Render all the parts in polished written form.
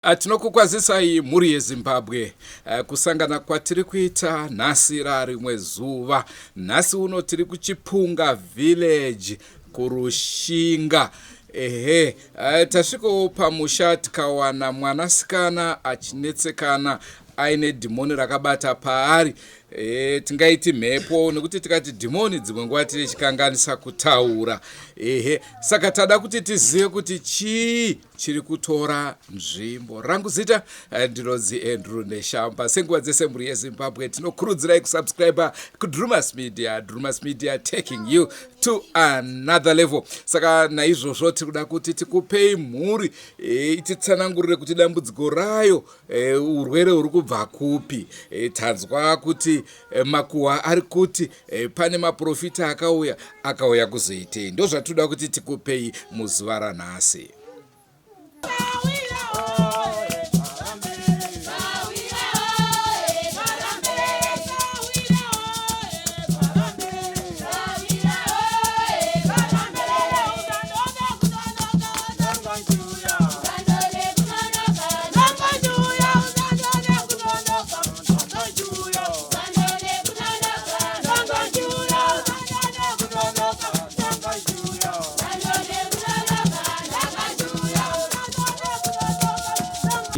Ah, tinokukwazisai mhuri yeZimbabwe ah, kusangana kwatiri kuita nhasi rarimwe zuva. Nhasi uno tiri kuChipunga Village kuRushinga. Ehe, ah, tasvikawo pamusha tikawana mwanasikana achinetsekana aine dhimoni rakabata paari. E, tingaiti mhepo nekuti tikati dhimoni dzimwe nguva tichikanganisa kutaura. Ehe, saka tada kuti tizive kuti chii chiri kutora nzvimbo. Rangu zita eh, ndinonzi Andrew Neshamba. Senguva dzese mhuri yeZimbabwe tinokurudzirai kusubscribe kuDrumas Media. Drumas Media taking you to another level. Saka naizvozvo tiri kuda kuti tikupei mhuri e, ititsanangurire kuti dambudziko rayo e, urwere huri kubva kupi. E, tanzwa kuti e, makuhwa ari kuti e, pane maprofita akauya akauya kuzoitei. Ndozvatinoda kuti tikupei muzuva ranhasi.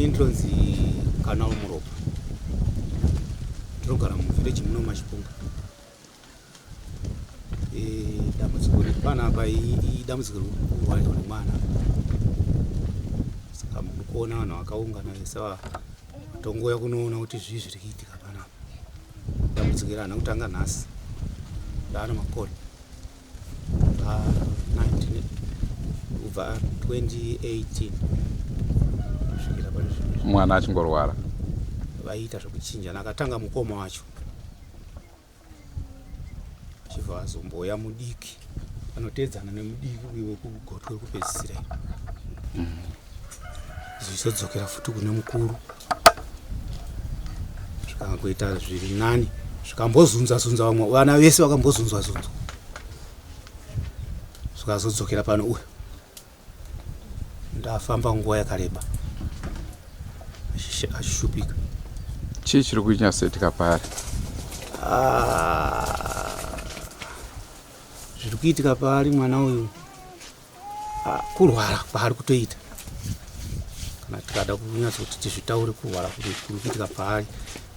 Ndinonzi Kanal Muropa, ndinogara muvillage muno maChipunga. Dambudziko riri panapa idambudziko rekurwarirwa nemwana, saka muri kuona vanhu vakaungana vese vatongouya kunoona kuti zvii zviri kuitika panapa. Dambudziko iri harina kutanga nhasi, ndaana makore kubva 2018 kusvikira pari zvino. Mwana achingorwara. Vaiita zvekuchinjana, akatanga mukoma wacho achibva azombouya mudiki anoteedzana nemudiki uyu wekugotwe wekupedzisira zvichizodzokera futi kune mukuru zvikangoita zviri nani zvikambozunza zunza vamwe vana vese vakambozunzwa zunzwa zvikazodzokera pano uyu Ndafamba nguva yakareba achishupika. Chii chiri kunyatsoitika paari? Ah, zviri kuitika paari mwana uyu ah, kurwara kwaari kutoita kana tikada kunyatsoti tizvitaure kurwara kuri kuitika paari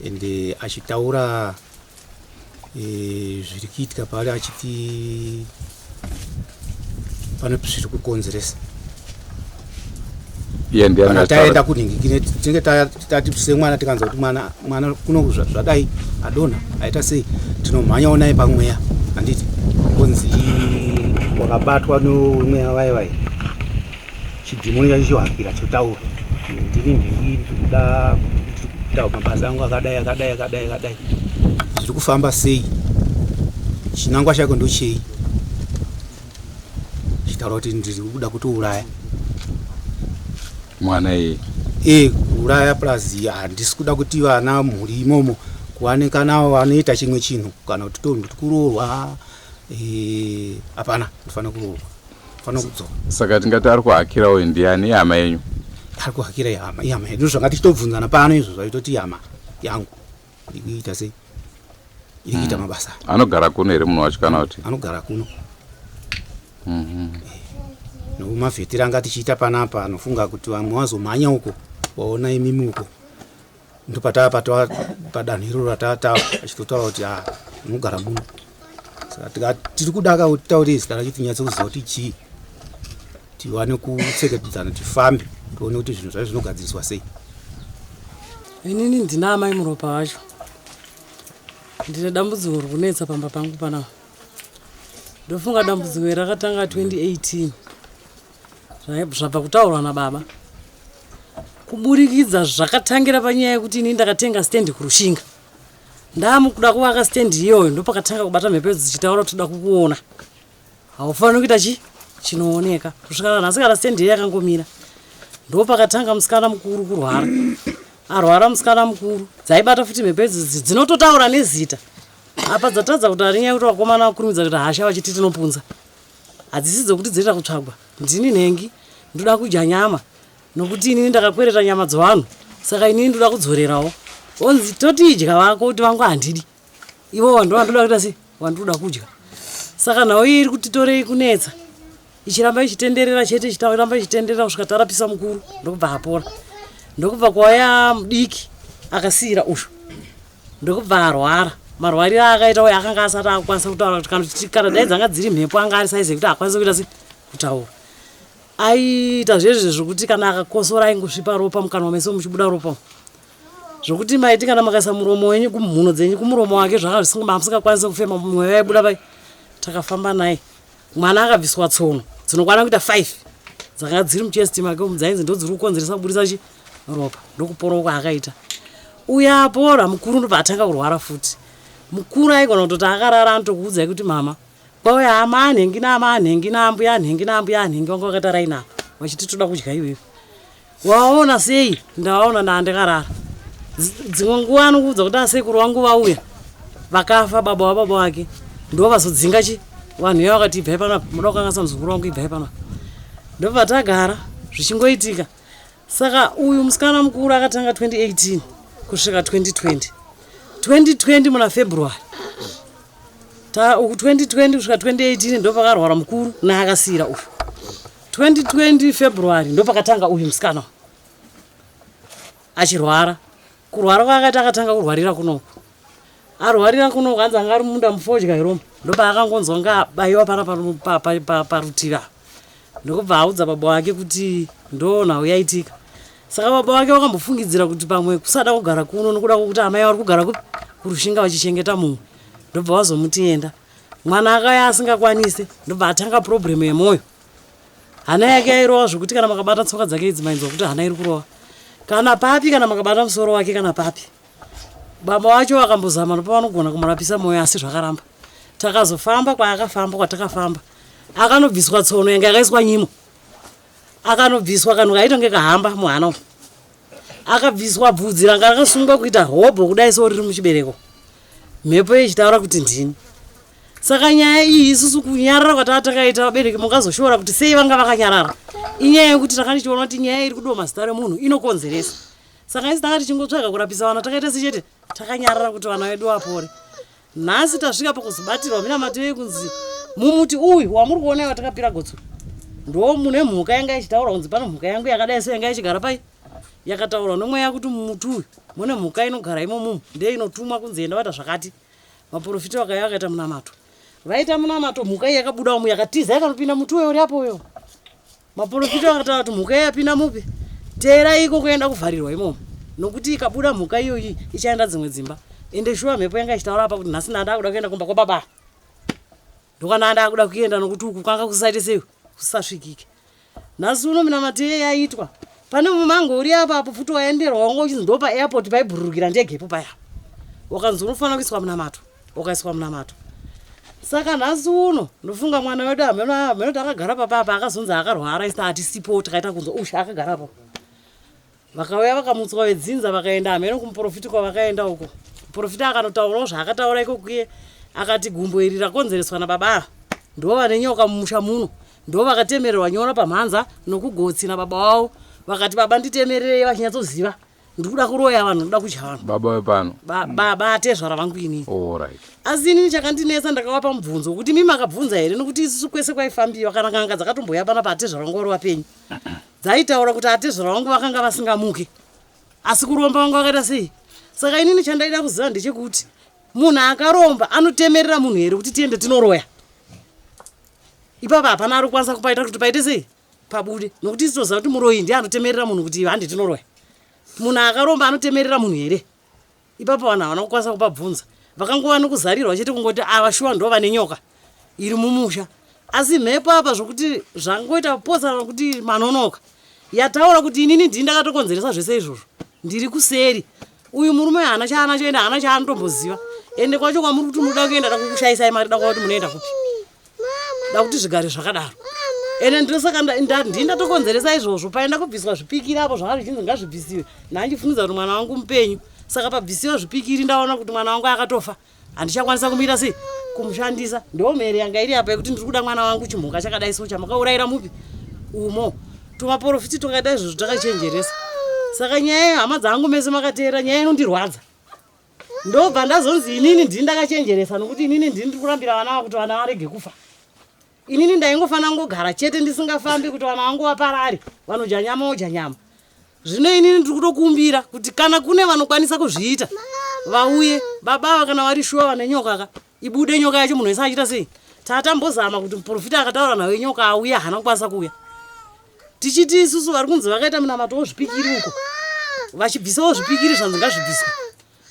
ende achitaura e, zviri kuitika paari achiti pane zviri kukonzeresa kana taenda kunhingi tinenge tati semwana tikanzwa kuti mwana mwana kuno zvadai adonha aita sei tinomhanyawo naye pamweya handiti konzi wakabatwa nomweya vaye vaye Chidhimoni chacho chohakira chotaura ndini ndiri kuda kuita mabasa angu akadai akadai akadai akadai zviri kufamba sei chinangwa chako ndochei chitaura kuti ndiri kuda kutouraya mwana iye e kuuraya plus handisi kuda kuti vana mhuri imomo kuwane kana vanoita chimwe chinhu kana kuti tonhu tikuroorwa hapana ndifana kuroorwa Fana kudzoka. Saka tingati ari kuhakira uyu ndiani ihama yenyu? Ari kuhakira ihama, ihama yedu zvanga tichitobvunzana pano izvo zvaitoti ihama yangu. Iri kuita sei? Iri kuita mabasa. Anogara kuno here munhu wacho kana kuti? Anogara kuno. Eh, Nokumavhetera anga tichiita panapa anofunga kuti vamwe vazomhanya uko waona imimi uko. Ndopatava patova padanho iroro ratatava achitotaura kuti ah unogara muno. Saka tika tiri kuda ka kuti taure zita racho tinyatse kuziva kuti chii. Tiwane kutsekedzana tifambe tione kuti zvinhu zvacho zvinogadziriswa sei. Inini ndina amai muropa vacho. Ndine dambudziko riri kunetsa pamba pangu panapa. Ndofunga dambudziko iri rakatanga 2018 zvabva kutaurwa nababa. Kuburikidza zvakatangira panyaya yekuti ini ndakatenga stand kuRushinga. Ndamukuda kuvaka stand iyoyo ndopakatanga kubata mhepo idzi dzichitaura kuti toda kukuona. Haufaniri kuita chi chinooneka kusvika nanhasi kana stand iye yakangomira. Ndopakatanga musikana mukuru kurwara. Arwara musikana mukuru dzaibata futi mhepo idzi dzinototaura nezita. Apa dzatadza kutaura nenyaya yekuti vakomana vakurumidza kuita hasha vachiti tinopunza. Hadzisi dzekuti dzinoita kutsvagwa. Ndini nhengi ndoda kudya nyama. Nokuti inini ndakakwereta nyama dzevanhu saka inini ndoda kudzorerawo. Onzi toti idya vako kuti vangu handidi. Ivo vanhu vandoda kuita sei? Vandoda kudya. Saka nhau iyi iri kutitorei kunetsa. Ichiramba ichitenderera chete ichiramba ichitenderera kusvika tarapisa mukuru ndokubva apora. Ndokubva kwauya mudiki akasiira uyu. Ndokubva arwara. Marwariro aakaita uyu akanga asati akukwanisa kutaura kuti kana kuti kana dai dzanga dziri mhepo anga ari saizi yekuti haakwanisi kuita sei kutaura. Aiita zvezve zvokuti kana akakosora aingosvipa ropa mukanwa mese muchibuda ropa. Zvokuti maiti kana makaisa muromo wenyu kumhuno dzenyu kumuromo wake zvanga zvisingakwanisi kufema mweya waibuda pai. Takafamba naye. Mwana akabviswa tsono dzinokwana kuita 5 dzakanga dziri muchest make umu dzainzi ndodziri kukonzeresa kuburitsa chi ropa ndokupora uko akaita. Uya apora mukuru ndobva atanga kurwara futi. Mukuru aigona kutoti akarara anotokuudzai kuti mama kwauya hama anhengi naama anhengi naambuya anhengi naambuya anhengi vanga vakaita raini apa vachiti toda kudya iwewe. Waona sei? Ndaona ndaandikarara. Dzimwe nguva anokuudza kuti asekuru vangu vauya vakafa baba wababa wake ndo vazodzinga chi vanhu iya vakati ibvai panapa muda kukanganisa muzukuru wangu ibvai panapa ndobva tagara zvichingoitika saka uyu musikana mukuru akatanga 2018 kusvika 2020 2020 muna February ta uku 2020 kusvika 2018 ndopakarwara mukuru naakasiira uyu 2020 February ndopakatanga uyu musikana achirwara. Kurwara kwaakaita akatanga kurwarira kunoku. Arwarira kunoku hanzi anga ari mumunda mufodya iromo. Ndopaakangonzwa nga abaiwa pana parutivi apa. Ndokubva audza baba wake kuti ndo nhau yaitika. Saka baba wake vakambofungidzira kuti pamwe kusada kugara kuno nokuda kwokuti amai vari kugara kupi kuRushinga vachichengeta mumwe. Ndobva vazomuti enda. Mwana akauya asingakwanise ndobva atanga problem yemwoyo. Hana yake yairova zvokuti kana makabata tsoka dzake idzi mainzwa kuti hana iri kurova. Kana papi kana makabata musoro wake kana papi. Baba wacho vakambozama nopavanogona kumurapisa mwoyo asi zvakaramba. Takazofamba kwaakafamba kwatakafamba. Akanobviswa tsono yanga yakaiswa nyimo. Akanobviswa kanhu kaita kunge kahamba muhana umu. Akabviswa bvudzi ranga rakasungwa kuita hobho kudai so riri muchibereko. Mhepo ichitaura kuti ndini. Saka nyaya iyi isusu kunyarara kwataa takaita vabereki mungazoshora kuti sei vanga vakanyarara. Inyaya yekuti takanga tichiona kuti nyaya iri kudoma zita remunhu inokonzeresa. Saka isu tanga tichingotsvaga kurapisa vana takaita sechete takanyarara kuti vana vedu vapore. Nhasi tasvika pakuzobatirwa minamato yekunzi mumuti uyu wamuri kuona watakapira gotso ndo mune mhuka yanga ichitaura kunzi pano mhuka yangu yakadai so yanga ichigara pai yakataurwa nomweya kuti mumuti uyu mune mhuka inogara imomumu ndiye inotumwa kunzi enda waita zvakati. Maporofita vakauya vakaita munamato. Vaita munamato mhuka iyi yakabuda umu yakatiza yakanopinda muti uyo uri apo uyo. Maporofita vakataura kuti mhuka iyi yapinda mupi? Teerai iko kuenda kuvharirwa imomo. Nokuti ikabuda mhuka iyoyi ichaenda dzimwe dzimba. Ende shuwa mhepo yanga ichitaura apa kuti nhasi ndandakuda kuenda kumba kwababa. Ndokwandandakuda kuenda nokuti uku kwanga kusaite sei kusasvikike. Nhasi uno minamato iye yaitwa. Pane mumango uri apa apo futi waenderwa wanga uchinzi ndo paairport paibhururukira ndegepo paya. Wakanzi unofanira kuiswa munamato. Wakaiswa munamato. Saka nhasi uno ndofunga mwana wedu hameno hameno takagara papa apa akazonzi akarwara isu hatisipo takaita kunzwa usha akagara pa. Vakauya vakamutswa vedzinza vakaenda hameno kumuprofiti kwavakaenda uko. Muprofiti akanotaurawo zvaakataura ikokuye akati gumbo iri rakonzereswa nababa ava. Ndivo vane nyoka mumusha muno. Ndivo vakatemererwa nyora pamhanza nokugotsi nababa wavo. Vakati baba nditemererei vachinyatsoziva. Ndiri kuda kuroya vanhu, ndikuda kudya vanhu. Baba vepano. Baba atezvara vangu inini. All right. Asi inini chakandinetsa ndakavapa mubvunzo wekuti imi makabvunza here nokuti isusu kwese kwaifambiwa kana n'anga dzakatombouya panapa atezvara vangu vari vapenyu. Dzaitaura kuti atezvara vangu vakanga vasingamuke. Asi kuromba vanga vakaita sei? Saka inini chandaida kuziva ndechekuti munhu akaromba anotemerera munhu here kuti tiende tinoroya? Ipapa hapana ari kukwanisa kupaita kuti paite sei? Pabude. Nokuti isu toziva kuti muroyi ndiye anotemerera munhu kuti hande tinoroya. Munhu akaromba anotemerera munhu here? Ipapo vanhu havana kukwanisa kupabvunza. Vakangova nokuzarirwa chete kungoti ava shuwa ndo vane nyoka iri mumusha. Asi mhepo apa zvokuti zvangoita potsa nokuti manonoka. Yataura kuti inini ndini ndakatokonzeresa zvese izvozvo. Ndiri kuseri. Uyu murume haana chaanacho ende haana chaanotomboziva. Ende kwacho kwamuri kuti munoda kuenda da kukushaisai mari da kuti munoenda kupi. Da kuti zvigare zvakadaro. Ende ndosaka ndini ndatokonzeresa izvozvo paenda kubviswa zvipikiri apo zvanga zvichinzi ngazvibvisiwe. Ndandichifungidzira kuti mwana wangu mupenyu. Saka pabvisiwa zvipikiri ndaona kuti mwana wangu akatofa. Handichakwanisa kumuita sei? Kumushandisa. Ndo mhere yanga iri apa yekuti ndiri kuda mwana wangu chimhuka chakadai so chamakaurayira mupi? Umo. Tumaporofiti twakaita izvozvo takachenjeresa. Saka nyaya iyo hama dzangu mese makateera nyaya inondirwadza. Ndobva ndazonzi inini ndini ndakachenjeresa nokuti inini ndini ndiri kurambira vana ava kuti vana varege kufa. Inini ndaingofanira kungogara chete ndisingafambi kuti vana vangu vaparare, vanodya nyama vodya nyama. Zvino inini ndiri kutokumbira kuti kana kune vanokwanisa kuzviita vauye. Baba ava kana vari shuwa vane nyoka ka, ibude nyoka yacho munhu wese achiita sei? Tatambozama kuti muprofita akataura nawe nyoka auye haana kukwanisa kuuya. Tichiti isusu vari kunzi vakaita munamato wozvipikiri uko vachibvisawo zvipikiri zvanzi ngazvibviswe.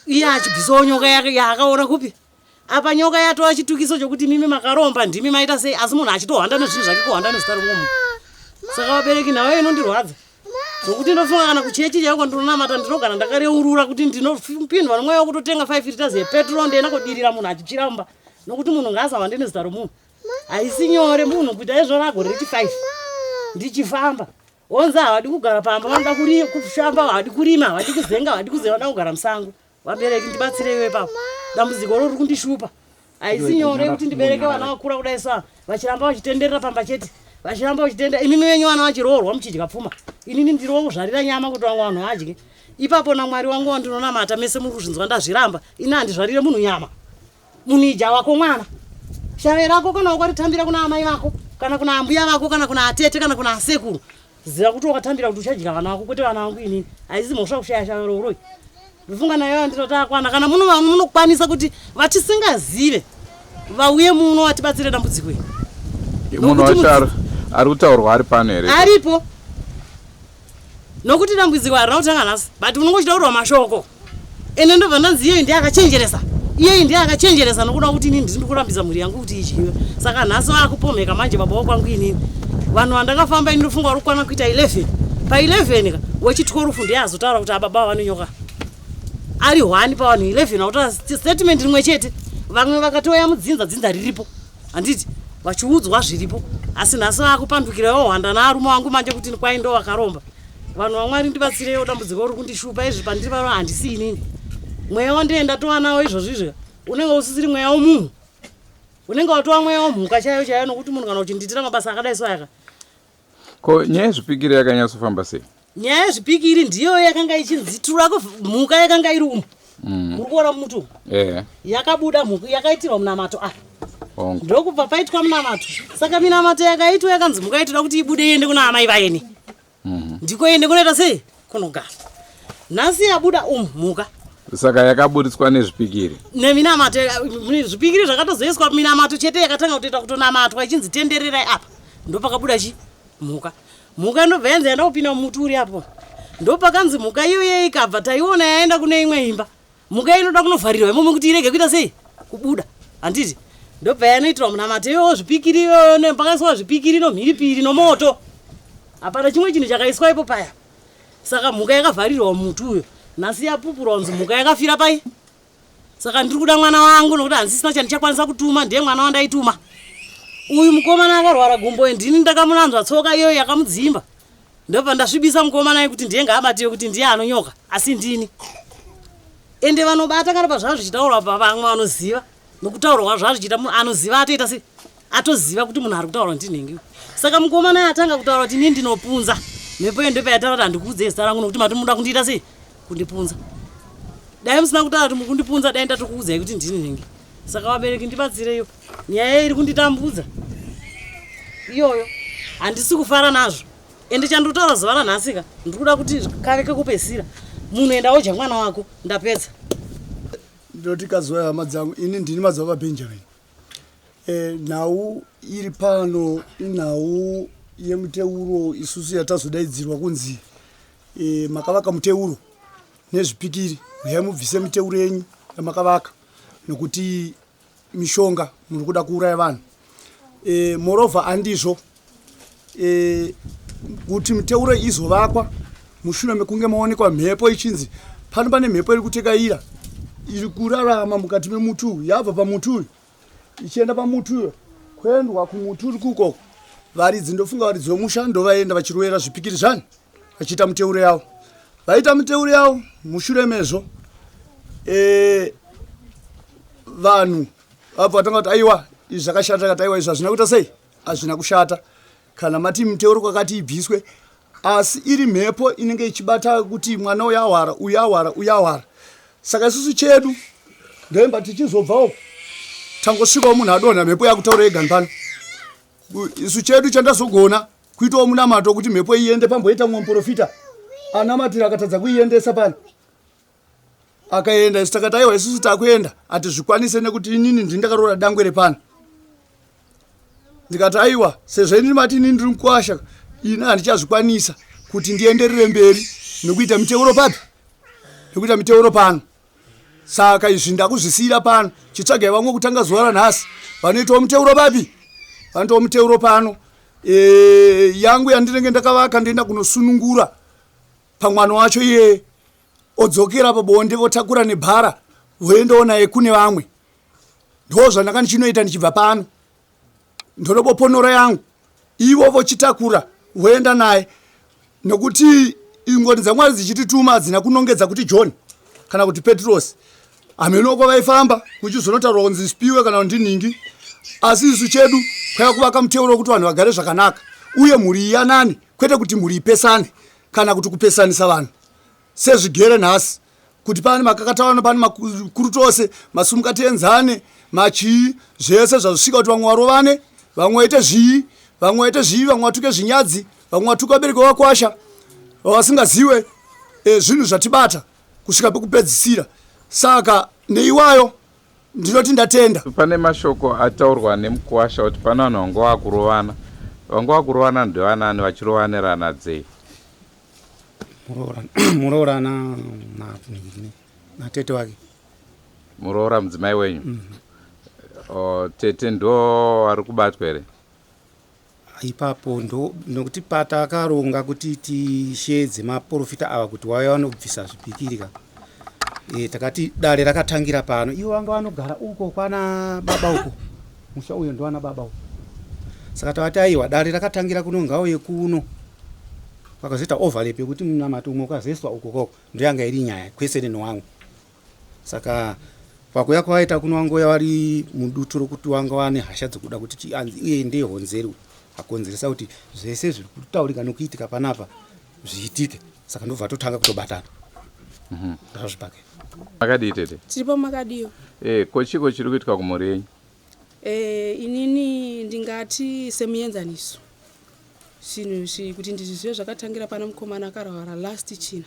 Iye achibvisawo nyoka yake yaakaona kupi? Apa nyoka yatova chitukiso chokuti mimi makaromba ndimi maita sei asi munhu achitohwanda nezvinhu zvake kuhwanda nezita romumwe munhu. Saka vabereki nhau inondirwadza zvokuti ndofunga kana kuchechi chaiko ndinonamata ndinogara ndakareurura kuti ndinopindwa nomweya wekutotenga 5 liters yepetrol ndoenda kodirira munhu achitsvira mumba nokuti munhu ngaasahwande nezita romunhu. Haisi nyore munhu kuita izvona gore rechi 5 ndichifamba onzi havadi kugara pamba vanoda kushamba havadi kurima havadi kuzenga havadi kuzenga vanoda kugara musango. Vabereki ndibatsireiwo ipapo, dambudziko ro riri kundishupa. Haisi nyore kuti ndibereke vana vakura kudai sa vachiramba vachitenderera pamba chete, vachiramba vachitenda. Imimi venyu vana vachiroorwa muchidya pfuma, inini ndiri wokuzvarira nyama kuti vamwe vanhu vadye. Ipapo naMwari wangu wandinonamata mese muri kuzvinzwa ndazviramba. Ini handizvarire munhu nyama. Munhu idya wako mwana. Shave rako kana ukaritambira kuna amai vako kana kuna ambuya vako kana kuna atete kana kuna asekuru Ziva kuti wakatambira kuti uchadya vana vako kwete vana vangu inini. Haisi mhosva kushaya shaya rouroi. Ndofunga nayo yandinoti akwana kana muno vanhu munokwanisa kuti vatisingazive vauye muno vatibatsire dambudziko iri. Munhu Nokuti wacho ari kutaurwa ari pano here? Aripo. Nokuti dambudziko harina kutanga nhasi but unonge uchitaurwa mashoko. Ende ndobva ndanzi iyeyi ndiye akachenjeresa. Iyeyi ndiye akachenjeresa nokuda kuti inini ndiri kurambidza mhuri yangu kuti idyiwe. Saka nhasi vakupomheka manje baba wokwangu inini. Vanhu vandakafamba ini ndofunga vari kukwana kuita 11. Pa 11 ka wechitworufu ndiye azotaura kuti ababa vane nyoka. Ari hwani pavanhu 11 vakutora statement rimwe chete. Vamwe vakatouya mudzinza dzinza riripo. Handiti vachiudzwa zviripo asi nhasi vakupandukira iwo hwanda naarume wangu manje kuti kwai ndo vakaromba. Vanhu vaMwari ndibatsireiwo dambudziko riri kundishupa izvi pandiri pano handisi inini. Mweya wandee ndatova nawo izvozvi izvi unenge usisiri mweya womunhu. Unenge watova mweya womhuka chaiyo chaiyo nokuti munhu kana uchindiitira mabasa akadai so aya. Ko nyaya yezvipikiri yakanyatsofamba sei? Nyaya yezvipikiri ndiyo yakanga ichinzi tura mhuka yakanga iri umu. Muri kuona muti umu? Eh. Yakabuda mhuka yakaitirwa munamato apa. Ndokubva paitwa munamato. Saka minamato yakaitwa yakanzi mhuka itoda kuti ibude iende kuna amai vaeni. Ndiko iende kunoita sei? Kunogara. Nhasi yabuda umu mhuka. Saka yakaburitswa nezvipikiri. Neminamato zvipikiri zvakatozoiswa minamato chete yakatanga kutoita kutonamatwa ichinzi tendererai apa. Ndopakabuda chi mhuka. Mhuka ndobva yanzi yaenda kupinda mumuti uri apo. Ndopakanzi mhuka iyoyo ikabva taiona yaenda kune imwe imba. Mhuka inoda kunovharirwa imomo kuti irege kuita sei? Kubuda. Handiti? Ndobva yanoitirwa munamato iyoyo zvipikiri iyoyo pakaiswa zvipikiri nomhiripiri nomoto. Hapana chimwe chinhu chakaiswa ipo paya. Saka mhuka yakavharirwa mumuti uyo. Nhasi yapupurwa kunzi mhuka yakafira pai. Saka ndiri kuda mwana wangu nokuti handisina chandichakwanisa kutuma ndiye mwana wandaituma. Uyu mukomana akarwara gumbo ndini ndakamunanzva tsoka iyoyo yakamudzimba. Ndobva ndasvibisa mukomana kuti ndiye ngaabatiwe kuti ndiye anonyoka asi ndini. Ende vanobata kana pazvava zvichitaurwa vamwe vanoziva nokutaurwa kwazvava zvichiita munhu anoziva atoita se atoziva kuti munhu ari kutaura ndinhengi. Saka mukomana atanga kutaura kuti ini ndinopunza mhepo iyo ndopa yataura kuti handikuudzei zita rangu nokuti mati munoda kundiita sei kundipunza. Dai musina kutaura kuti mukundipunza dai ndatokuudzai kuti ndini nhengi. Saka vabereki ndibatsireiwo. Nyaya iri kunditambudza iyoyo handisi kufara nazvo ende chandinotaura zuva ranhasi ka ndiri kuda kuti kave kekupedzisira munhu enda odya mwana wako ndapedza. Ndinoti kazuva hama dzangu ini ndini madzibaba Benjamin. E, nhau iri pano inhau yemuteuro isusu yatazodaidzirwa kunzi e, makavaka muteuro nezvipikiri huyai mubvise miteuro yenyu yamakavaka nokuti mishonga muri kuda kuuraya vanhu e, moreover andizvo e, kuti miteuro izovakwa mushure mekunge maonekwa mhepo ichinzi pano pane mhepo iri kutekaira iri kurarama mukati memuti uyu yabva pamuti uyu ichienda pamuti uyo kuendwa kumuti uri kukoko varidzi ndofunga varidzi vemusha ndovaenda vachiroyera zvipikiri zvani vachiita miteuro yavo vaita miteuro yavo mushure mezvo e, vanhu vabva vatanga kuti aiwa izvi zvakashata kati aiwa izvi hazvina kuita sei hazvina kushata kana mati miteuro kwakati ibviswe. Asi iri mhepo inenge ichibata kuti mwana uyu awara, uyu awara, uyu awara. Saka isusu chedu ndoimba tichizobvawo tangosvikawo munhu adonha mhepo yakutaura yega pano. Isu chedu chandazogona kuitawo munamato kuti mhepo iende pamboita mumwe muprofita anamatira akatadza kuiendesa pano akaenda isu takati aiwa isusu takuenda hatizvikwanise nekuti inini ndini ndakaroora dangwe repano ndikati aiwa sezvo inini mati inini ndiri mukwasha ini handichazvikwanisa kuti ndienderere mberi nekuita miteuro papi nekuita miteuro pano saka izvi ndakuzvisiira pano chitsvagai vamwe kutanga zuva ranhasi vanoitawo muteuro papi vanoitawo muteuro pano e, yangu yandinenge ndakavaka ndoenda kunosunungura pamwana wacho iyeye odzokera pabonde votakura nebhara voendawo naye kune vamwe ndo zvandanga ndichinoita ndichibva pano ndoroboponora yangu ivo vochitakura voenda naye nokuti ingoni dzamwari dzichitituma hadzina kunongedza kuti john kana kuti petrosi hameno kwavaifamba kuchizonotaurwa kunzi sipiwe kana kuti ndinhingi asi isu chedu kwaiva kuvaka muteuro wekuti vanhu vagare zvakanaka uye mhuri iyanane kwete kuti mhuri ipesane kana kuti kupesanisa vanhu sezvigere nhasi kuti pane makakatawano pane makurutose masumukatenzane machii zvese zvazvisvika kuti vamwe varovane vamwe vaite zvii vamwe vaite zvii vamwe vatuke zvinyadzi vamwe vatuke vabereki vakwasha vasingaziwe e, zvinhu zvatibata kusvika pekupedzisira saka neiwayo ndinoti ndatenda pane mashoko ataurwa nemukuwasha kuti pane vanhu vanga vakurovana vanga vakurovana ndevanani vachirovanirana dzei Muroora natete wake. Muroora mudzimai wenyu? Mm -hmm. O, tete ndo vari kubatwa here? Ipapo ndo nokuti patakaronga kuti tisheedze maporofita ava kuti wauya vanobvisa zvipikiri ka e, takati dare rakatangira pano ivo vanga vanogara uko kwana baba uko musha uyo ndowana baba uko saka tavati aiwa dare rakatangira kuno ngauye kuno Pakazoita overlap yekuti munamato umwe ukazoiswa uko koko ndoyanga iri nyaya kwese newamwe. Saka pakuya kwawaita kuno wangouya wari mudutu rokuti wanga wane hasha dzekuda kuti chianzi uye ndiye honzeri akonzeresa kuti zvese zviri kutaurika nokuitika panapa zviitike. Saka ndobva totanga kutobatana. Ndazvipake. Makadii tete? Tiripo makadiyo. Eh, ko chiko chiri kuitika kumhuri yenyu? Eh, inini ndingati semuenzaniso Zvinhu izvi kuti ndizvizive zvakatangira pana mukomana akarwara last china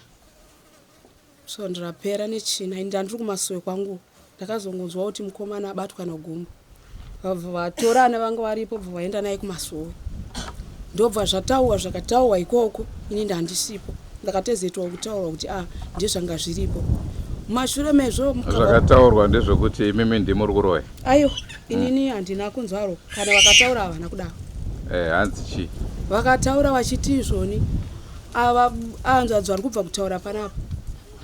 svondo rapera nechina ini ndandiri kumasowe kwangu ndakazongonzwa kuti mukomana abatwa nogumbo vabva vatorana vanga varipo bva vaenda naye kumasowe ndobva zvatauwa zvakatauwa ikoko ini ndandisipo ndakatezetwa kutaurwa kuti a ah, ndezvanga zviripo mumashure mezvo zvakataurwa ndezvekuti imimi ndimuri kuroya Aiwa, inini handina kunzwaro kana vakataura havana kudaro. Eh, hanzi chii? Vakataura vachiti izvoni ava hanzvadzi vari kubva kutaura panapa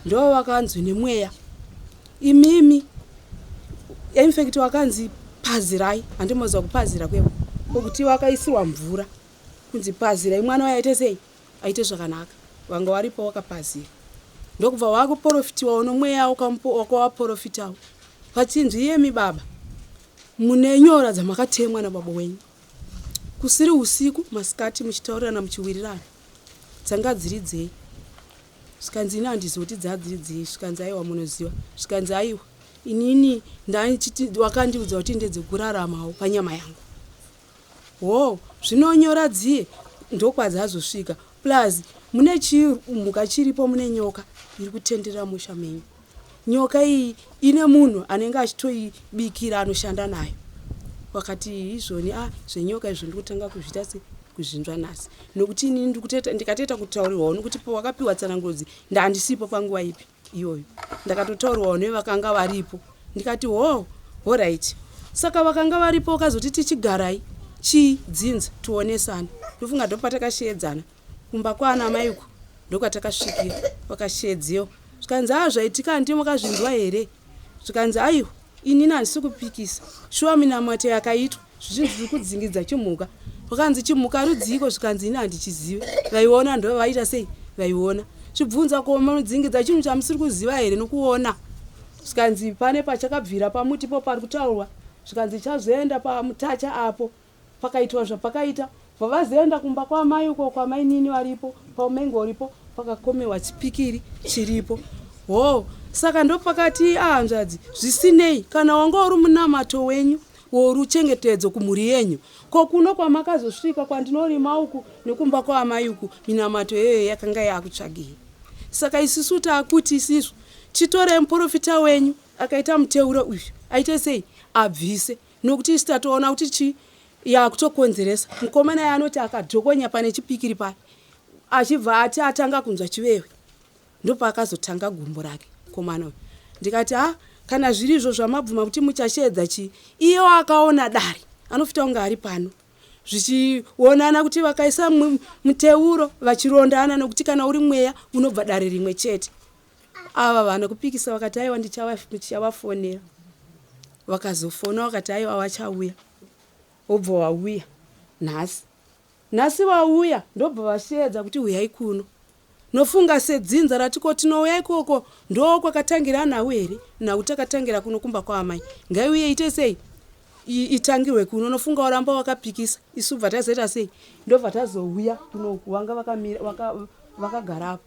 ndo vakanzi nemweya imimi infact vakanzi pazirai handimoziva kupazira kwevo kwekuti vakaisirwa mvura kunzi pazirai mwana waye aite sei aite zvakanaka vanga varipo wakapazira ndokubva wakuporofitiwawo nomweya wakawaporofitawo vachinzi iyemi baba mune nyora dzamakatemwa nababa wenyu kusiri usiku masikati muchitaurirana muchiwirirana dzanga dziri dzei zvikanzi ini handizivi kuti dzadziri dzei zvikanzi aiwa munoziva zvikanzi aiwa inini ndaichiti wakandiudza kuti ndedzekuraramawo panyama yangu Hoo zvino nyora dziye ndokwadzazosvika plus mune chimhuka chiripo mune nyoka iri kutenderera musha menyu. Nyoka iyi ine munhu anenge achitoibikira anoshanda nayo. Wakati izvoni ah zvenyoka izvo ndikutanga kuzviita se kuzvinzwa nhasi nokuti ini ndikuteta ndikatoita kutaurirwawo nokuti wakapiwa tsananguro idzi ndandisipo panguva ipi iyoyo ndakatotaurirwawo nevakanga varipo ndikati hoo horaiti saka vakanga varipo vakazoti tichigarai chii dzinza tionesane ndofunga ndopatakasheedzana kumba kwaana mai uku ndokwatakasvikira vakasheedziwa zvikanzi aa zvaitika handii makazvinzwa here zvikanzi aiwa inini handisi kupikisa shuwa minamato yakaitwa zvichinzi tiri kudzingidza chimhuka vakanzi chimhuka rudziiko zvikanzi ini handichizive vaiona ndo vaita sei vaiona chibvunza ko munodzingidza chinhu chamusiri kuziva here nokuona zvikanzi pane pachakabvira pamuti po pari kutaurwa zvikanzi chazoenda pamutacha apo pakaitwa zvapakaita Bva vazoenda kumba kwamai uko kwamainini varipo paumengo uripo pakakomewa chipikiri chiripo. Hoo saka ndopakati ahanzvadzi zvisinei kana wanga uri munamato wenyu woruchengetedzo kumhuri yenyu ko kuno kwamakazosvika kwandinorima uku nekumba kwaamai uku minamato iyoyo yakanga yakutsvagei. Saka isusu takuti isisu chitorei muporofita wenyu akaita muteuro uyu aite sei abvise nokuti isu tatoona kuti chii yakutokonzeresa mukomana iye anoti akadhokonya pane chipikiri paya achibva ati atanga kunzwa chivewe ndopaakazotanga gumbo rake mukomana uyu ndikati ha kana zviri izvo zvamabvuma kuti muchasheedza chii iyewo akaona dare anofita kunge ari pano zvichionana kuti vakaisa muteuro vachirondana nokuti kana uri mweya unobva dare rimwe chete Ava vana kupikisa vakati aiwa ndichavafonera. Vakazofona vakati aiwa vachauya. Wobva wauya nhasi. Nhasi vauya ndobva vasheedza kuti huyai kuno. Nofunga sedzinza rati ko tinouya ikoko ndoo kwakatangira nhau here? Nhau takatangira kuno kumba kwaamai. Ngaiuye ite sei? Itangirwe kuno nofunga waramba wakapikisa isu bva tazoita sei? Ndobva tazouya kunoku vanga vakamira vakagara apo.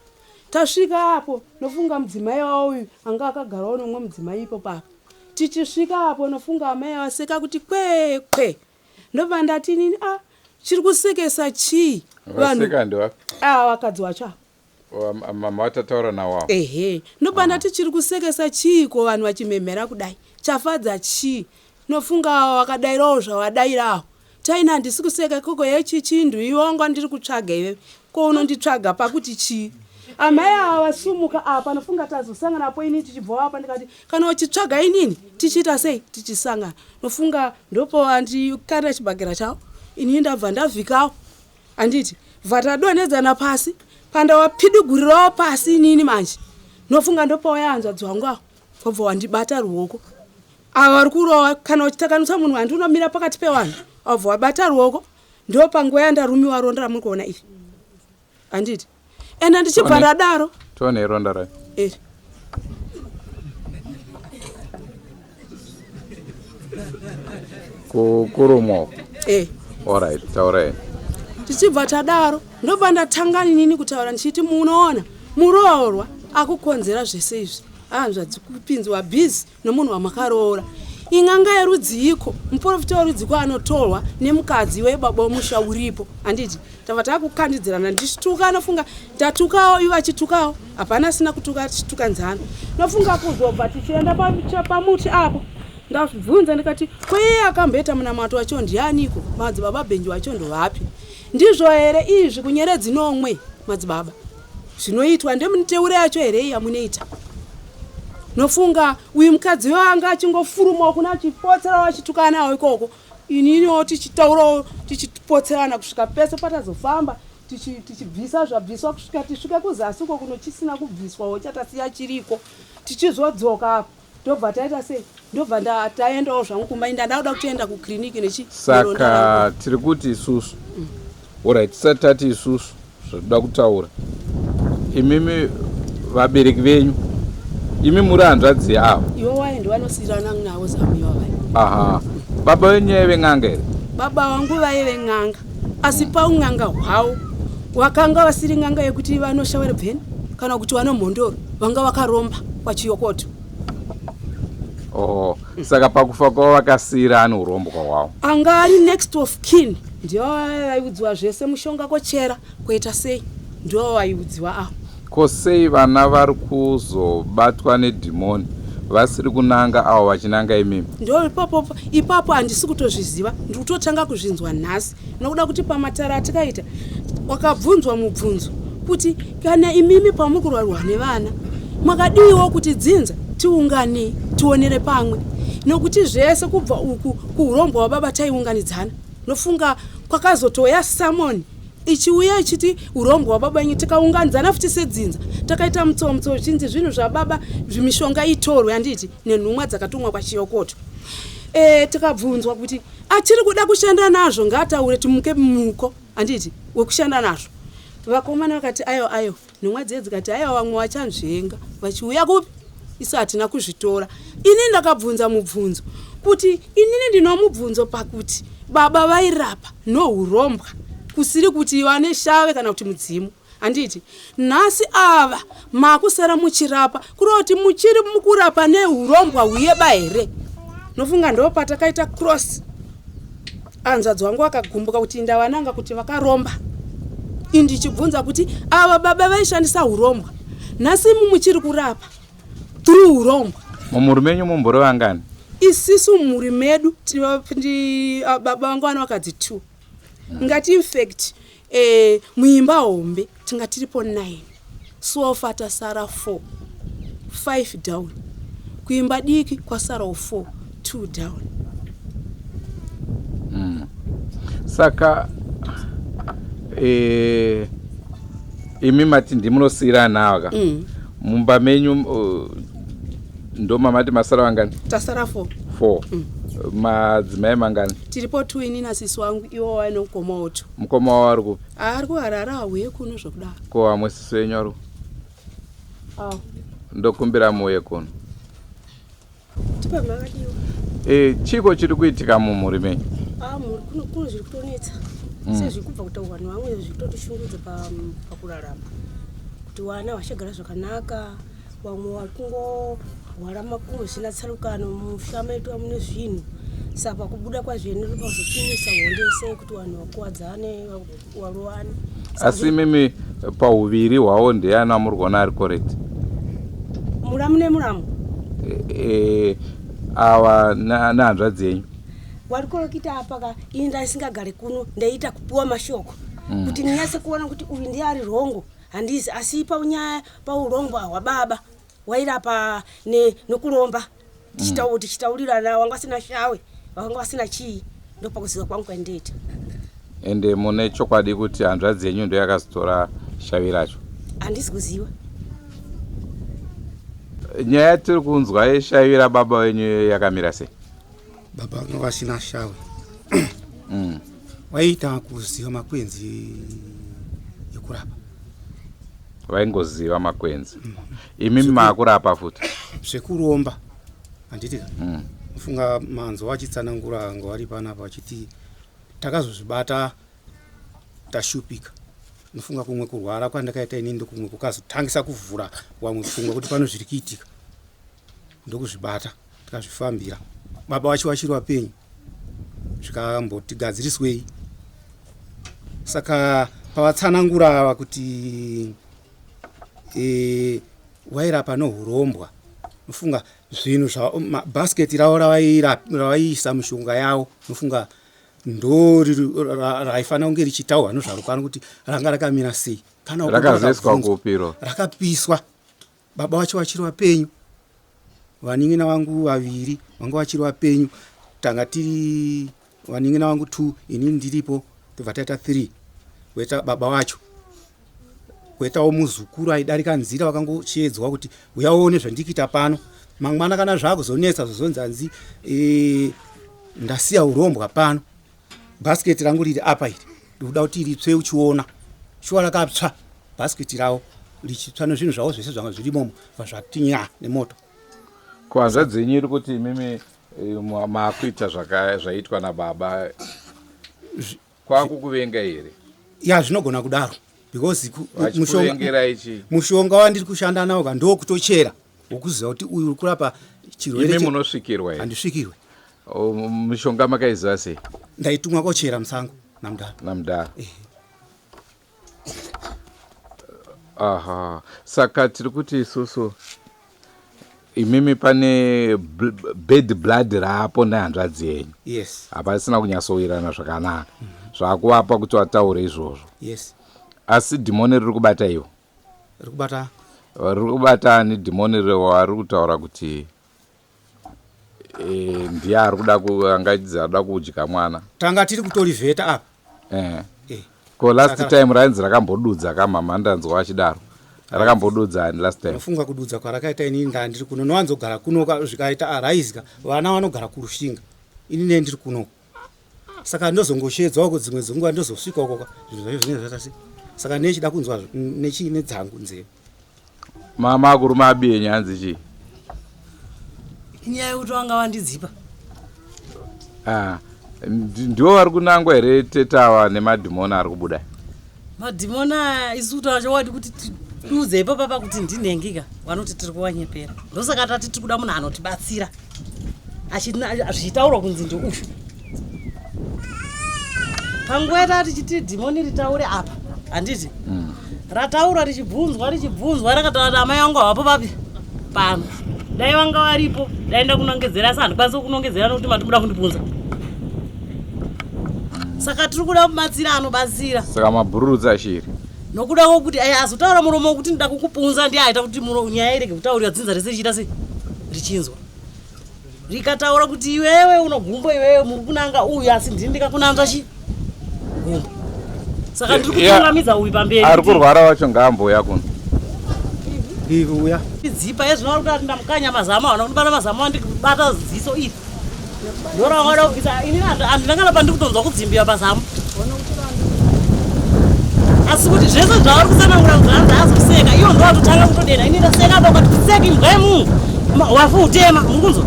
Tasvika apo nofunga mudzimai wavo uyu anga akagarawo nomumwe mudzimai ipo papa. Tichisvika apo nofunga amai vaseka kuti kwee kwee. Ndobva ndati inini ah chiri kusekesa chii? Vaseka ndevapi? Ah vakadzi vacho ava. Mama vatataura nawo ava. Ehe. Ndobva ndati chiri kusekesa chiiko vanhu vachimhemhera kudai? Chafadza chii? Nofunga ava vakadairawo zvavadairawo. Taina handisi kuseka ikoko hee chichi nduyi wanga ndiri kutsvaga iwewe ko unonditsvaga pakuti chii amai ava vasumuka apa nofunga tazosangana apo ini tichibvawo apa ndikati kana uchitsvaga inini tichiita sei tichisangana nofunga ndopowandikanda chibhakera chavo inini ndabva ndavhikawo handiti bvatadonhedzana pasi pandawapidugurirawo pasi inini manje nofunga ndopauya hanzvadzi wangu awo wabva wandibata ruoko Ava vari kurova kana uchitakanisa munhu handi unomira pakati pevanhu wabva wabata ruoko ndo panguva yandarumiwa ronda ramuri kuona iri handiti ende ndichibva ndadaro tione ronda rayo iri kurumwa eh alright taurai tichibva tadaro ndobva ndatanga inini kutaura ndichiti munoona muroorwa akukonzera zvese izvi hanzvadzi kupinzwa busy nomunhu wamakaroora in'anga yerudziiko muprofita werudziko anotorwa nemukadzi webaba wemusha uripo handiti tava takukandidzirana ndichituka anofunga ndatukawo ivo achitukawo hapana asina kutuka tichituka nzana nofunga kuzobva tichienda pamuti apo ndabvunza ndikati ko iye akamboita munamato wacho ndianiko madzibaba bhenji wacho ndovapi ndizvo here izvi kunyeredzi nomwe madzibaba Zvinoitwa ndemuniteure yacho here iyi yamunoita? Nofunga uyu mukadzi uyo anga achingofurumawo kuna achipotserawo achitukanawo ikoko ininiwo tichitaurawo tichipotserana kusvika pese patazofamba tichibvisa zvabviswa kusvika tisvike kuzasi uko kuno chisina kubviswawo chatasiya chiriko tichizodzoka apo ndobva taita sei ndobva taendawo zvangu kumba inda ndakuda kutoenda kukiriniki nechi saka tiri kuti isusu orit tisati tati isusu zvatoda kutaura imimi vabereki venyu imi muri hanzvadzi yavo ivo waye ndivanosiyirana navo zamu ivo vaye aha baba venyu yaive n'anga here baba vangu vaive n'anga asi paun'anga hwavo wakanga vasiri n'anga yekuti vanoshawere bveni kana kuti vanomhondoro vanga vakaromba kwachiyokoto oh saka pakufa kwavo vakasiira ani urombwa hwavo anga ari next of kin ndivo vaiudziwa zvese mushonga kochera koita sei ndivo vaiudziwa avo ko sei vana vari kuzobatwa nedhimoni vasiri kunanga avo vachinanga imimi ndo ipapo ipapo handisi kutozviziva ndiri kutotanga kuzvinzwa nhasi nokuda kuti pamatare atikaita wakabvunzwa mubvunzo kuti kana imimi pamuri kurwarwa nevana makadiiwo kuti dzinza tiunganei tionere pamwe nokuti zvese kubva uku kuurombwa wababa taiunganidzana nofunga kwakazotouya samoni ichiuya ichiti urombwa wababa enyu tikaunganidzana futi sedzinza takaita mutsomutso zvichinzi zvinhu zvababa zvimishonga itorwe handiti nenhumwa dzakatumwa kwachiyokoto e, tikabvunzwa kuti achiri kuda kushanda nazvo ngaataure timuke muko handiti wekushanda nazvo vakomana vakati ayo ayo nhumwa dziye dzikati aiwa vamwe vachanzvenga vachiuya kupi isu hatina kuzvitora ini ndakabvunza mubvunzo kuti inini ndinomubvunzo pakuti baba vairapa nohurombwa Kusiri kuti vane shave kana kuti mudzimu. Handiti nhasi ava makusara muchirapa kureva kuti muchiri mukurapa nehurombwa huyeba here? Nofunga ndopatakaita cross. Hanzvadzi wangu akagumbuka kuti ndavananga kuti vakaromba. Indichibvunza kuti ava baba vaishandisa hurombwa. Nhasi imi muchiri kurapa through hurombwa. Mumhuri menyu mumbori vangani? Isisu mumhuri medu baba vangu vana vakadzi 2. Ngati infact eh, muimba hombe tinga tiripo 9 sofa tasara 4 5 down kuimba diki kwasarawo 4 2 down. Saka eh, imi mati ndimunosiyirana ava ka? Mumba menyu ndomamati masara vangani? Tasara 4. 4. Madzimai mangani? Tiripo 2 ini nasisi wangu iwo waine mukoma wawo 2. Mukoma wavo ari kupi? Ari kuHarare auye kuno zvokudaro. Ko vamwe sisi venyu ari kupi? Ndokumbira muuye kuno. Tipe makadiwa. Chiko chiri kuitika mumhuri menyu? Mhuri kuno zviri kutonetsa. Sezviri kubva kutaurwa nevamwe zviri kutotishungurudza pakurarama. Kuti vana vachagara zvakanaka, vamwe vari kungorwara makumbo zvisina tsarukano, mumusha medu mune zvinhu. Saka pakubuda kwazvene ndopazopimisa hondo yese yekuti vanhu vakuwadzane, varovane. Asi imimi pauviri hwavo ndeyani wamuri kuona ari correct? Muramu nemuramu. Ava nehanzvadzi yenyu. Warikorokita apa ka ini ndaisingagare kuno ndaiita kupiwa mashoko kuti ndinyatse kuona kuti uyu ndiye ari rongo handizi asi paunyaya paurongwa hwababa wairapa nokuromba tichitaurirana wanga vasina shawe vanga vasina chii ndopakuziva kwangu kwandiita. Ende mune chokwadi kuti hanzvadzi yenyu ndo yakazotora shavi racho? Handisi kuziva. Nyaya yatiri kunzwa yeshavi rababa venyu yakamira sei? Baba vanga vasina shavi. Waiita kuziva makwenzi ekurapa. Vaingoziva makwenzi. Imi maakurapa futi? Zvekuromba handiti ka? Mufunga manzwa vachitsanangura anga vari panapa vachiti takazozvibata tashupika. Nofunga kumwe kurwara kwandakaita inini ndokumwe kukazotangisa kuvhura wamwe pfungwa kuti pano zviri kuitika. Ndokuzvibata tikazvifambira. Baba vacho vachiri vapenyu zvikambotigadziriswei. Saka pavatsanangura ava kuti wairapa nohurombwa, nofunga zvinhu bhasiketi ravo ravaiisa mishonga yavo, nofunga ndo raifanira kunge richitaurwa nozvarukano kuti ranga rakamira sei. Kana rakazoiswa kupiro? Rakapiswa. Baba vacho vachiri vapenyu, vanin'ina vangu vaviri vanga vachiri vapenyu, tanga tiri vanin'ina vangu 2, inini ndiripo, tobva taita 3, koita baba vacho, koitawo muzukuru aidarika nzira vakangochiedzwa kuti uya uone zvandikuita pano. Mangwana kana zvakuzonetsa zvozonzi hanzi ndasiya urombwa pano, bhasiketi rangu riri apa iri, ndikuda kuti ritsve uchiona. Shuwa rakatsva bhasiketi ravo richitsva nezvinhu zvavo zvese zvanga zviri imomo, bva zvati nya nemoto. Ko hanzvadzi yenyu iri kuti imimi maakuita zvaiitwa nababa, kwakukuvenga here? Ya, zvinogona kudaro because Vachikuvengerai chii? Mushonga wandiri kushanda nawo ka ndokutochera wokuziva kuti uyu uri kurapa chirwere. Imi munosvikirwa here? Handisvikirwe. Mishonga makaiziva sei? Ndaitumwa kochera musango namudhara. Namudhara. Aha, saka tiri kuti isusu imimi pane bad blood raapo nehanzvadzi yenyu. Yes. Hapasina kunyatsowirana zvakanaka. Zvakuvapa kuti vataure izvozvo. Yes. Asi dhimoni riri kubata ivo? Riri kubata. Riri kubata ani dhimoni riri kutaura kuti ndiye ari kuda angaidza ada kudya mwana. Tanga tiri kutorivheta apa. Ko last time rainzi rakambodudza kamama ndanzwa vachidaro. Rakambodudza ani last time? Unofunga kududza kwarakaita inini ndandiri kuno nowanzogara kuno zvikaita arise vana vanogara kuRushinga. Ini ne ndiri kuno. Saka ndozongoshedzwa uko dzimwe dzenguva ndozosvika uko zvinhu zvacho zvinenge zvaita sei. Saka nechida kunzwa nechii nedzangu nzeve. Mama akuruma abiye hanzi chii? Inyaya yekuti vanga vandidzipa. Ndivo vari kunangwa here tetawa nemadhimoni ari kubuda? Madhimoni aya isu kutaura chokwadi kuti tiudze ipapa pakuti ndinhengika vanoti tiri kuvanyepera. Ndosaka tati tiri kuda munhu anotibatsira zvichitaurwa kunzi ndiuyu. Panguva yataa tichiti dhimoni ritaure apa handiti Rataura richibvunzwa richibvunzwa rakataura kuti amai vangu havapo papi pano. Dai vanga varipo dai ndakunongedzera asi handikwanisi kukunongedzera nokuti mati muda kundipunza. Saka tiri kuda kubatsira anobatsira. Saka mabhururutsa shiri. Nokuda kwokuti eh, azotaura muromo wekuti ndida kukupunza ndiye aita kuti nyaya irege kutaurira dzinza rese richiita sei richinzwa. Rikataura kuti iwewe unogumbo iwewe muri kunanga uyu asi ndini ndikakunanzva chi gumbo. Saka ndiri kutungamidza uyu pamberi. Ari kurwara wacho ngaambouya kuno. Ivi uya. Dzipa yezvino vari kuti ndamukanya mazamu hauna kundibata mazamu andibata ziso iri. Ndora wada kubvisa ini handina kana pandiri kutonzwa kudzimbira pazamu. Asi kuti zvese zvavari kutsanangura kuti hanzi azoseka iwo ndowatotanga kutodena ini ndaseka apa ukati kuseka imbwa yemunhu wafu utema muri kunzwa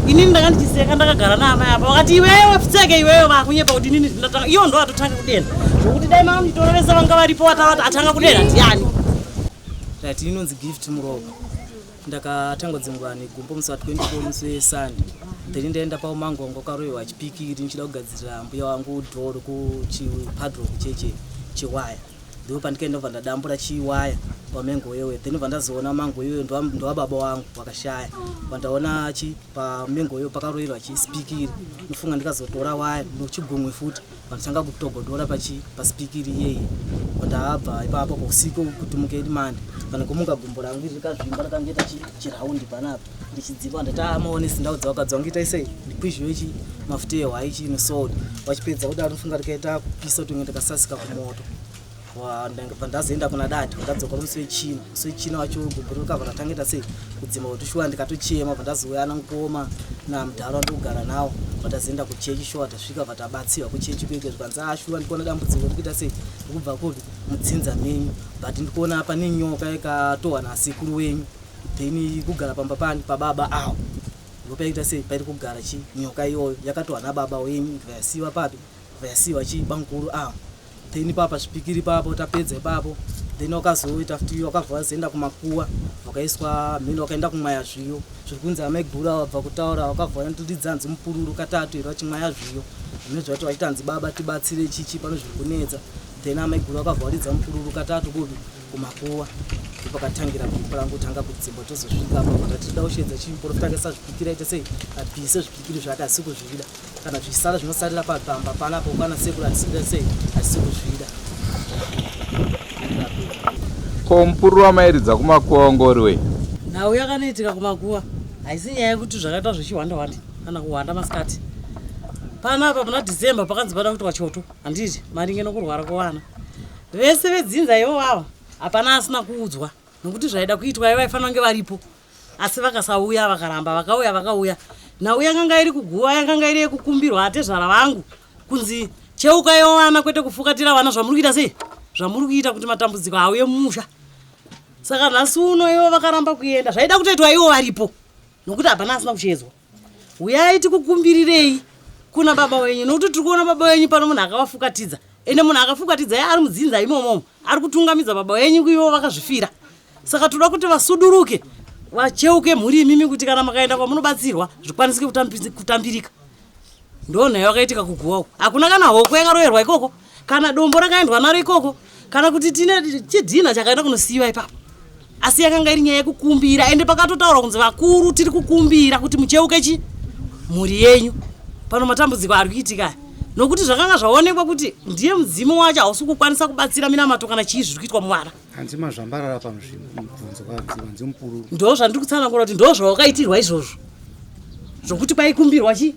inini ndanga ndichiseka ndakagara naamai apa vakati iwewe pfeke iwewe vakunyepa kuti inini ndatanga iwo ndowatotanga kudena zvokuti dai manga muchitora vese vanga varipo watavati atanga kudena ndiani. Right, inonzi Gift Muropa. Ndakatanga dzingwa negumbo musi wa 24 musi weSunday. Then ndaenda paumango wangu wakaroiwa chipikiri ndichida kugadzirira mbuya wangu door kuchipadlock cheche chewaya. Ndipo pandikaenda ndobva ndadambura chiwaya pamengo iyoyo. Then ndobva ndazoona mango iyoyo ndowababa wangu wakashaya. Pandaona chi pamengo iyoyo pakaroirwa chispikiri. Ndofunga ndikazotora waya nochigumwe futi. Vanditanga kutogodora pachi pasipikiri iyeyi ndabva ipapo usiku kuti muke mande vangomuka gumbo rangu iri rikazvimba rakangoita chiraundi panapa ndichidzipa ndati amaone sindau dzawakadzi wangu itai sei ndikwizhiwe chi mafuta ehwai chi nesalt vachipedza kudaro ndofunga rikaita kupisa kuti ndikasasika kumoto Ndabva ndazoenda kuna dad ndadzoka musi wechina musi wechina wacho gumbo rikabva ratangaita sei kudzima kuti shuwa ndikatochema bva ndazouya ana mukoma namudhara wandikugara nawo bva kuchechi shuwa tasvika bva tabatsirwa kuchechi kwege zvikanzi ah shuwa ndikuona dambudziko rikuita sei rikubva kupi mudzinza menyu but ndikuona pane nyoka ikatohwa nasekuru wenyu then kugara pamba pani pababa awo ndopaita sei pairi kugara chi nyoka iyoyo yakatohwa nababa wenyu ikayasiwa papi vayasiwa chi bamukuru awo then ipapa zvipikiri ipapo tapedza ipapo then wakazoita futi wakabva wazoenda kumakuwa wakaiswa mhino wakaenda kumwaya zviyo zviri kunzi amaiguru wabva kutaura wakabva wandiridza hanzi mupururu katatu here vachimwaya zviyo zvine zvati vachiti hanzi baba tibatsire chichi pano zviri kunetsa then amaiguru wakabva waridza mupururu katatu kupi kumakuwa ndopakatangira group rangu tanga kudzimba tozosvika apa patati tida kushedza chiprofita akaisa zvipikiri aite sei abvise zvipikiri zvake asi kuzvida kana zvisara zvinosarira pagamba panapo kana sekuru hatisi sei hatisi kuzvida. Ko mupururu wamairidza kumakuva wanga uri wei? Nhau yakanoitika kumakuva haisi nyaya yekuti zvakaitwa zvechihwanda hwanda kana kuhwanda masikati. Panapa muna December pakanzi pada kuitwa choto handiti maringe nokurwara kwevana. Vese vedzinza ivo vava hapana asina kuudzwa nokuti zvaida kuitwa ivo vaifanira kunge varipo. Asi vakasauya vakaramba vakauya vakauya. Nhau yakanga iri kuguva yakanga iri yekukumbirwa atezvara vangu kunzi cheukaiwo vana kwete kufukatira vana zvamuri kuita sei zvamuri kuita kuti matambudziko auye mumusha. Saka nhasi uno ivo vakaramba kuenda zvaida kutoitwa ivo varipo nokuti hapana asina kushedzwa. Huyai tikukumbirirei kuna baba wenyu nokuti tiri kuona baba wenyu pano munhu akavafukatidza ende munhu akafukatidza iye ari mudzinza imomo ari kutungamidza baba wenyu kuivo vakazvifira. Saka toda kuti vasuduruke vacheuke mhuri imimi kuti kana makaenda kwamunobatsirwa zvikwanisike kutambirika. Ndonhau yakaitika kuguva uko. Hakuna kana hoko yakaroverwa ikoko, kana dombo rakaendwa naro ikoko, kana kuti tine chidhinha chakaenda kunosiyiwa ipapo. Asi yakanga iri nyaya yekukumbira ende pakatotaurwa kunzi vakuru tiri kukumbira kuti mucheuke chi mhuri yenyu pano matambudziko ari kuitika aya. Nokuti zvakanga zvaonekwa kuti ndiye mudzimu wacho hausi kukwanisa kubatsira minamato kana chii zviri kuitwa muvana. Hanzi mazvambarara panzvimbo mubvunzo kwanzi hanzi mupururu. Ndo zvandiri kutsanangura kuti ndo zvawakaitirwa izvozvo. Zvokuti paikumbirwa chi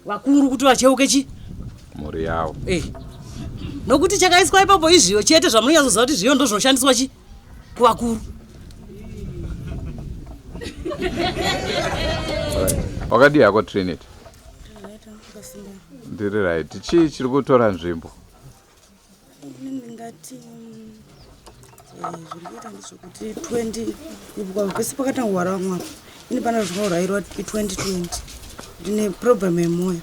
vakuru kuti vacheuke chi mhuri yavo. Eh. Nokuti chakaiswa ipapo izviyo chete zvamunonyatsoziva kuti zviyo ndo zvinoshandiswa chi kuvakuru. Wakadii hako Trinity? Ndiri right. Chii chiri kutora nzvimbo? Ini ndingati zviri kuita ndezvekuti 20 ipo pese pakatanga kurwara vamwe apa ini pana zvakaurayirwa i2020 ndine problem yemwoyo.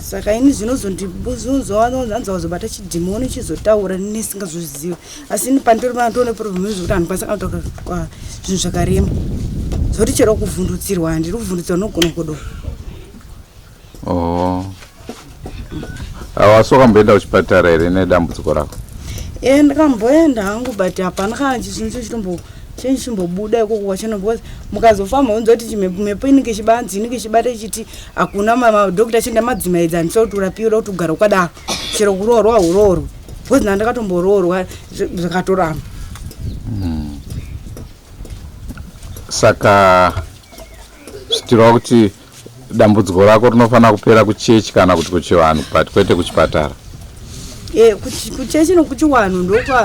Saka ini zvinozondizonzwanzi wazobata chidhimoni chizotaura nesingazozviziva, asi ini pandiri pana ndione problem yezvekuti handikwanisa kana kutaura zvinhu zvakarema, zvekuti chero kuvhundutsirwa handiri kuvhundutsirwa nogona kudoka. Oh. Awasi wakamboenda kuchipatara here nedambudziko rako? E, ndakamboenda hangu, but hapana kana chinhu chitombo chinhu chimbobuda ikoko kwachona, because mukazofamba unzwa kuti mhepo inenge ichibanzi inenge ichibata ichiti hakuna madhokita achienda madzimaidzi, handisa kuti urapiwe, uda kuti ugare wakadaro chero kuroorwa huroorwe, because na ndakatomboroorwa zvikatoramba. Saka zvichireva kuti dambudziko rako rinofanira kupera kuchechi kana kuti kuchivanhu, but kwete kuchipatara? E, kuchechi nokuchiwanhu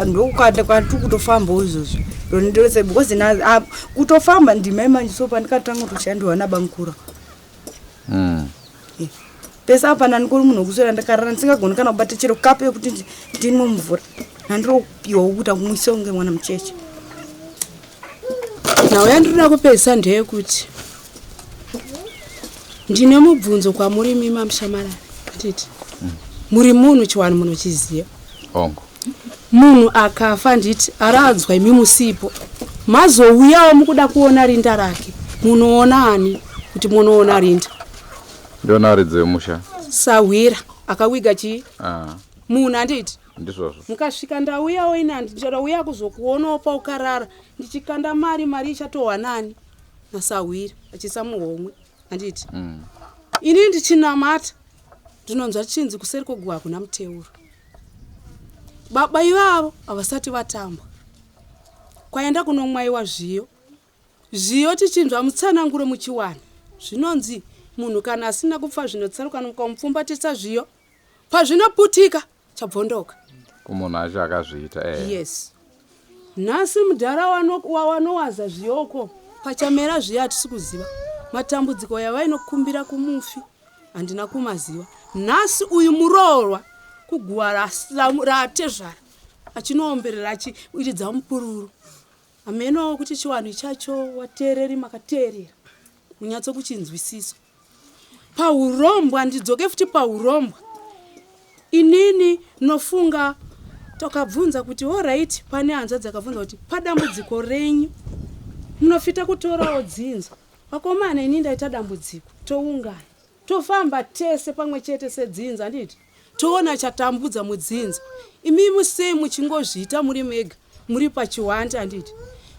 ndokwatiri kutofambawo izvozvo ndondirese, because kutofamba ndimai manje, so pandikatanga kutoshandirwa nabankura Pese apa nandikuri munhu wekuswera ndakarara ndisingagoni kana kubata chero kapu yekuti ndinwe mvura, nandinopiwa kuita kumwisa kunge mwana mucheche. Nhau yandinoda kupedzisa ndeyekuti ndine mubvunzo kwamuri imi mamushamarari, handiti muri munhu chiwanhu munochiziva? Ongo. Munhu akafa, handiti aradzwa, imi musipo, mazouyawo mukuda kuona rinda rake, munoona ani kuti munoona rinda? Ndiona varidzi vemusha. Sahwira akawiga chii? Ah, munhu, handiti? Ndizvozvo. Mukasvika ndauyawo ini, ndauya kuzokuonawo paukarara, ndichikanda mari, mari ichatohwa nani? Nasahwira achiisa muhomwe, handiti? Ini ndichinamata ndinonzwa chinzi kuseri kwoguva hakuna muteuro. Baba ivavo havasati vatambwa, kwaenda kunomwayiwa zviyo, zviyo tichinzwa mutsananguro muchiwana zvinonzi munhu kana asina kupfa zvinotsarukana, mukamupfumbatisa zviyo pazvinoputika chabvondoka. Kumunhu acho akazviita, eh. Yes, nhasi mudhara wanowaza zviyoko pachamera zviyo hatisi kuziva matambudziko yavainokumbira kumufi, handina kumaziva. Nhasi uyu muroorwa kuguva ratezvara achinoomberera achiiridza mupururu, hamenowo kuti chiwanhu chacho wateereri makateerera munyatso kuchinzwisisa. Paurombwa, ndidzoke futi paurombwa, inini nofunga takabvunza kuti alright, pane hanzvadzi akabvunza kuti padambudziko renyu munofita kutorawo dzinza, vakomana, ini ndaita dambudziko, toungana tofamba tese pamwe chete sedzinza, handiti toona chatambudza mudzinza. Imimi sei muchingozviita muri mega muri pachiwanda, handiti?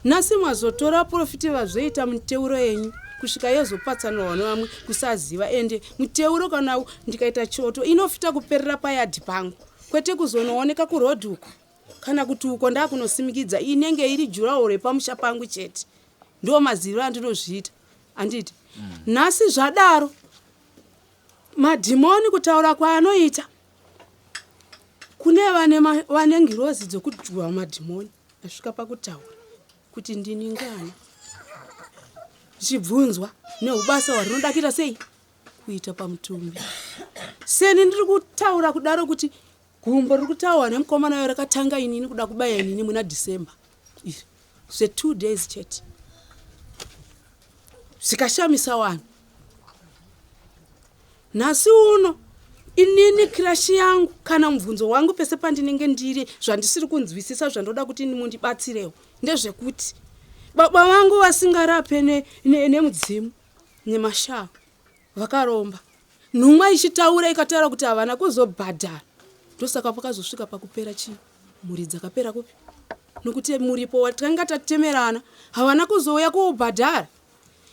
Nhasi mazotora profiti vazoita miteuro yenyu kusvika yozopatsanurwa nevamwe kusaziva. Ende muteuro kana ndikaita choto inofita kuperera payadhi pangu, kwete kuzonooneka kurodhi uko kana kuti uko ndakunosimikidza, inenge iri jurawo repamusha pangu chete. Ndo maziviro andinozviita, handiti? Nhasi zvadaro, madhimoni kutaura kwaanoita kune vane ngirozi dzokudyiwa, madhimoni asvika pakutaura kuti ndini ngani, zvichibvunzwa neubasa hwarinoda kuita sei kuita pamutumbi. Seni ndiri kutaura kudaro kuti gumbo riri kutaurwa nemukomana uyo rakatanga inini kuda kubaya inini muna December iri zve2 days chete, zvikashamisa vanhu. Nhasi uno inini kirashi yangu kana mubvunzo wangu pese pandinenge ndiri, zvandisiri kunzwisisa zvandoda kuti mundibatsirewo ndezvekuti baba vangu vasingarape nemudzimu nemashava vakaromba, nhumwa ichitaura ikataura kuti havana kuzobhadhara, ndosaka pakazosvika pakupera chii, mhuri dzakapera kupi, nokuti muripo watakanga tatemerana havana kuzouya kuubhadhara.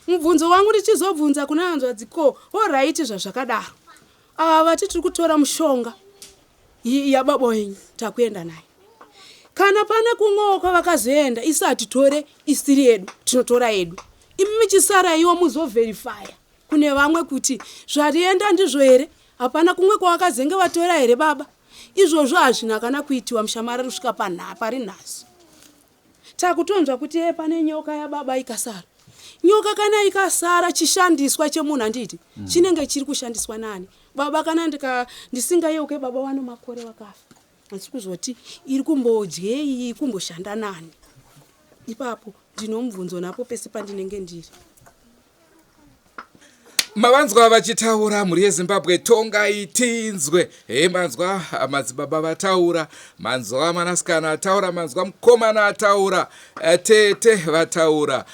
Mubvunzo wangu ndichizobvunza kuna hanzvadzi, ko alright, zvazvakadaro, ava vati tiri kutora mushonga yababa wenyu takuenda naye, kana pane kumwewo kwavakazoenda, isu hatitore isiri yedu, tinotora yedu. Imi michisara iwo muzovherifaya kune vamwe kuti zvarienda ndizvo here, hapana kumwe kwavakazenge vatora here baba? Izvozvo hazvina kana kuitiwa mushamarari kusvika pari nhasi. Takutonzwa kuti e pane nyoka yababa ikasara. Nyoka kana ikasara chishandiswa chemunhu, handiti chinenge chiri kushandiswa nani? Baba kana ndisingayeuke baba vano makore vakafa, asi kuzoti iri kumbodyei, iri kumboshanda nani ipapo? Ndinomubvunzo napo pese pandinenge ndiri. Mavanzwa vachitaura mhuri yeZimbabwe, tongai tinzwe. He, manzwa madzibaba vataura, manzwa mwanasikana ataura, manzwa mukomana ataura, tete vataura,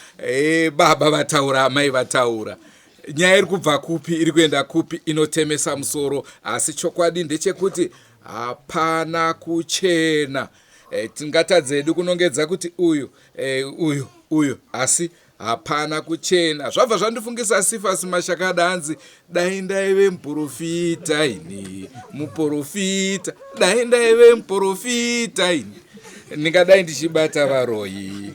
baba vataura, amai vataura. Nyaya iri kubva kupi, iri kuenda kupi, inotemesa musoro, asi chokwadi ndechekuti hapana kuchena. Tingatadze hedu kunongedza kuti uyu, uyu, uyu, asi hapana kuchena. Zvabva zvandifungisa Sifasi Mashakada anzi, dai ndaive muprofita ini, muprofita, dai ndaive muprofita ini, ndingadai ndichibata varoyi.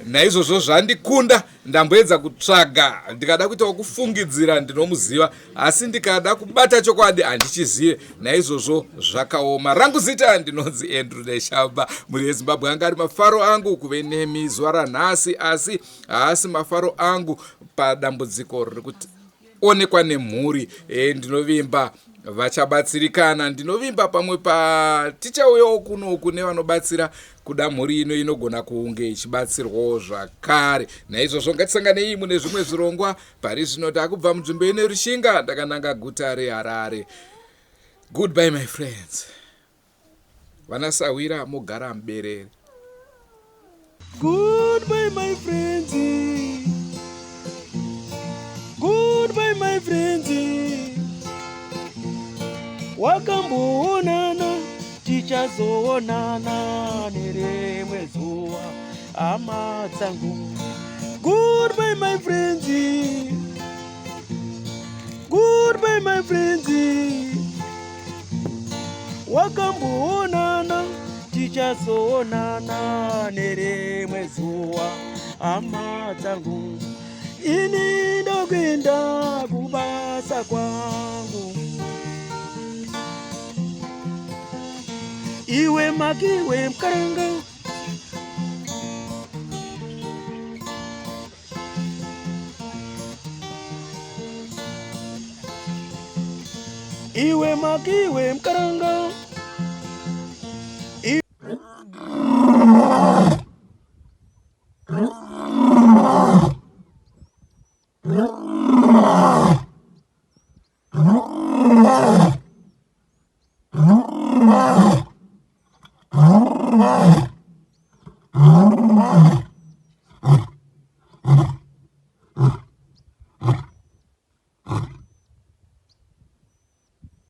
Naizvozvo zvandikunda, ndamboedza kutsvaga, ndikada kuitawo kufungidzira ndinomuziva, asi ndikada kubata chokwadi handichizive. Naizvozvo zvakaoma. Rangu zita ndinonzi Andrew Neshamba. Mhuri yeZimbabwe, anga ari mafaro angu kuve nemi zuva ranhasi, asi haasi mafaro angu padambudziko riri kuonekwa nemhuri. Ndinovimba vachabatsirikana, ndinovimba pamwe patichauyawo kunoku nevanobatsira kuda mhuri ino inogona kunge ichibatsirwawo zvakare. Naizvozvo ngatisanganei mune zvimwe zvirongwa. Pari zvino takubva munzvimbo ino yeRushinga ndakananga guta reHarare. Goodbye my friends. Vana sahwira mogara muberere. Goodbye my friends. Goodbye my friends. Wakamboonana, tichazoonana nerimwe zuva, hama dzangu. Goodbye my friends. Goodbye my friends. Wakamboonana, tichazoonana nerimwe zuva, hama dzangu. Ini ndokuenda kubasa kwangu. Iwe makiwe mkaranga. Iwe makiwe mkaranga.